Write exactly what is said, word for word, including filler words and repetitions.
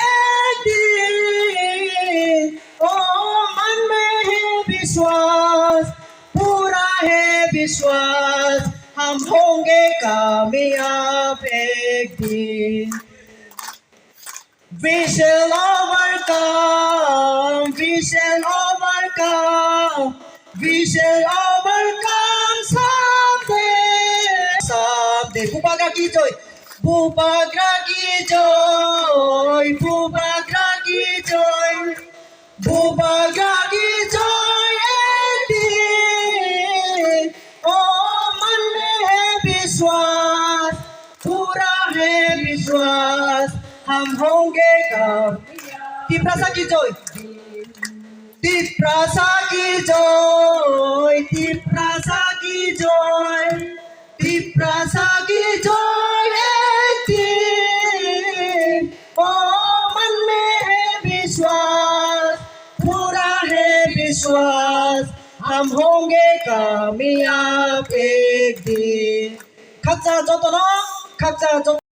एक दिन ओ मन में है विश्वास, पूरा है विश्वास, हम होंगे कामयाब एक दिन। We shall overcome, we shall overcome, we shall overcome someday. Someday. Bubagra ki joy, Bubagra ki joy, Bubagra ki joy, Bubagra ki joy. एक दिन ओ मन में है विश्वास, पूरा है विश्वास, हम होंगे कामयाब। Tiprasa ki joy, Tiprasa ki joy, Tiprasa ki joy, Tiprasa ki joy. एक दिन ओ मन में है विश्वास, पूरा है विश्वास, हम होंगे कामयाब एक दिन. Khakchang jotono, khakchang jotono.